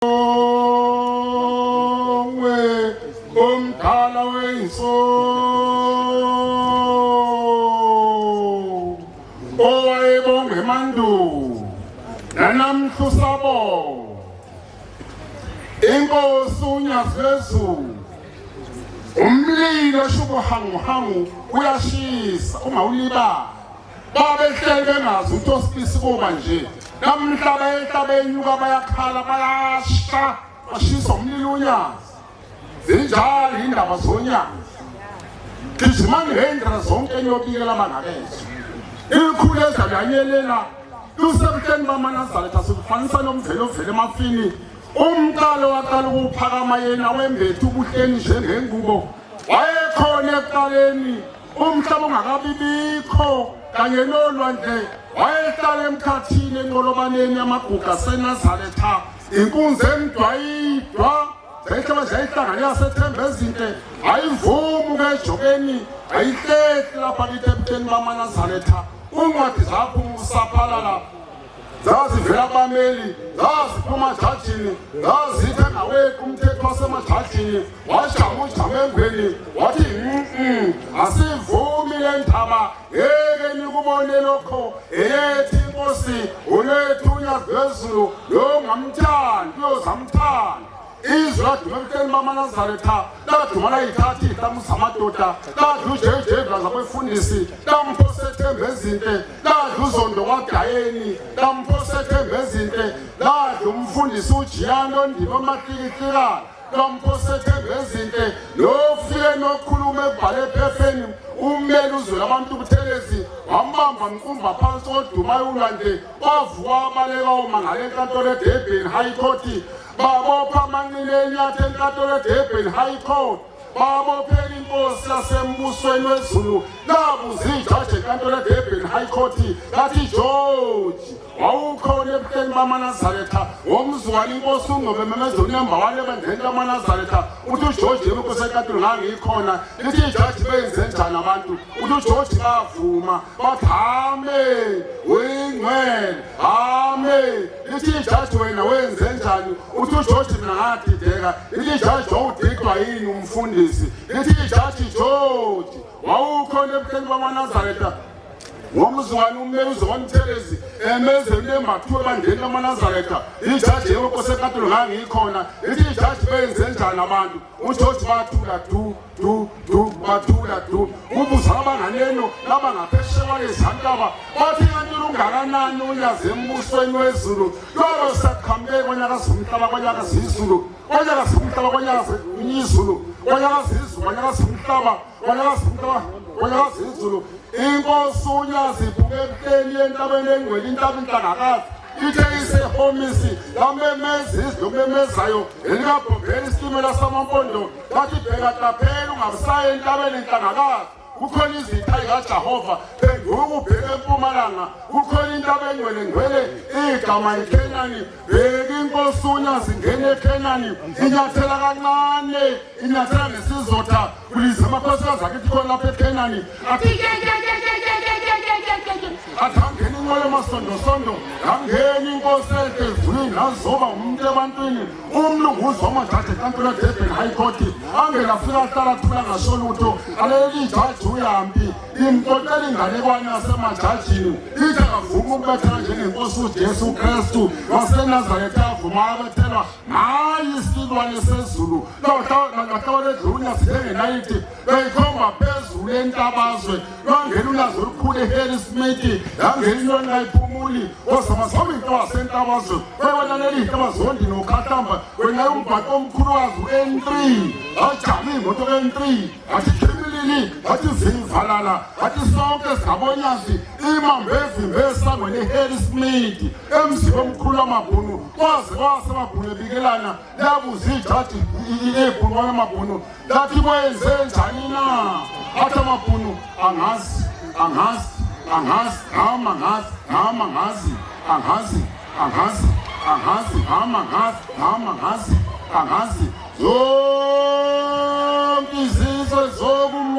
Ongwe omdala weyinso owayebonga emandulo nanamhla usabonga inkosi unyazi lwezulu umlilo shubuhanguhangu uyashisa ungawulibali Babehleli bengazi ukuthi osibisi kuba nje. Namhla bayehla benyuka bayakhala bayasha bashisa umlilo unyazi. Zinjalo indaba zonyazi. Gijimani ngey'ndlela zonke niyobikela abangakezwa. Ikhulu ezalanyelela lusebuhleni bamaNazaretha sikufanisa nomvelo ovela emafini. Umqalo waqala ukuphakama yena wembethe ubuhleni njengengubo. Wayekhona ekuqaleni Umhlaba ungakabibikho kanye nolwandle wayehlala emkhathini enqolobaneni yamagugu aseNazaretha inkunzi emdwayidwa zayihloba zayihlangane yasethemba ezinhle ayivumi uke ejokeni ayihlehli lapha kithi ebutheni bamanazaretha uncwadi zaphuma usaphalala zazivela kubameli zaziphuma jajini zazithi engaweki umthetho wasemajajini wajama ujama engweni wathi mm asivumi le ndaba ngeke nikubone lokho eyethi inkosi ulethu unyazi lwezulu lo ngamthandi uyozamthanda Izwi laduma ebuhleni bamaNazaretha, laduma layithatha iy'hlamu zamadoda, ladla uJJ Blaza kwefundisi, lamphosa ethemba ezinhle, ladla uZondo kwaDayeni, lamphosa ethemba ezinhle, ladla umfundisi uJiyane ondima omahlikihlikana, lamphosa ethemba ezinhle, lofike nokhuluma ebhale ephepheni, ummeli uzwe labantu uButhelezi, wambamba mqumba phansi kodumayo ulwandle, wavuka wabaleka womangala enkantolo eDurban High Court babopha amanqina enyathi enkantolo eDurban High Court babophela inkosi yasembusweni wezulu labuza ijaji enkantolo eDurban High Court lathi George wawukhona ebuhleni bamanazaretha ngomzukwane inkosi ungcobe memeza unumber one ebandleni lamanazaretha uthi ugeorge yebo inkosi enkantolo ngangikhona lithi ijaji benze njani abantu uthi ugeorge bavuma bathi amen uyingcwele amen lithi ijaji wena wenze njani uthi ugeorge mina ngadideka lithi ijaji wawudidwa yini umfundisi lithi ijaji george wawukhona ebuhleni bamanazaretha ngomzwane ummeli uzowamthelezi emeze into embathiwe ebandleni lamanazaretha ijaji yebo nkosi enkantolo ngangikhona lithi ijaji benze njani abantu ugeorge bathula du du du bathula du ubuza abanganeno laba ngaphesheya kwalezantaba bathi kanti lungakanani unyazi embusweni wezulu lolo saqhamuke kwanyakaza umhlaba kwanyakaza izulu kwanyakaza umhlaba kwanyakaza izulu kwanyakaza izulu kwanyakaza umhlaba kwanyakaza umhlaba kwanyakaza izulu inkosi unyazi iphume ebuhleni entabeni engcwele intaba inhlangakazi ithe isehomisi lamemeza izwi lokumemezayo elikabhombela isitimela samampondo Bathi bheka qaphela ungabusayi entabeni enhlangakazi kukhona izitha zikaJehova phenduka ubheke empumalanga kukhona intaba engcwele ngcwele igama iKhenani bheka inkosi unyazi ingene eKhenani inyathela kancane inyathela ngesizotha kulize amakhosikazi akithi khona lapha eKhenani athi athi angena inqola emasondosondo angena inkosi enhle ezulwini azoba umuntu ebantwini Umlungu uzwa amajaji enkantolo eDurban High Court angene afika ahlala athula ngasho lutho aleli ijaji uyampi limxoxela inganekwane yasemajajini ithi akavuma ukubethela njengenkosi uJesu Kristu waseNazaretha avuma abethelwa ngayi isilwane sezulu lahlaba ledlula njengenayiti beyikhomba phezulu entabazwe lwangena ulwazi olukhulu eHarry Smith yangena inyoni kayiphumuli ozamazama into wasentabazwe wewena leli intaba zondi nokhahlamba wena umbhaqo omkhulukazi u-N3 wajama imoto ka-N3 wathi khimilili wathi zivalala wathi sonke singabonyazi imambe evimbe esangweni eHarry Smith emzini omkhulu wamabhunu kwaze kwasemabhunu ebikelana labuza ijaji ibhunu wamabhunu Lathi kwenze njani na? Athi amabhunu angazi, angazi, angazi, ngama ngazi, ngama ngazi, angazi, angazi, angazi, ngama ngazi, ngama ngazi, angazi. Zonke izizwe zokumhlaba.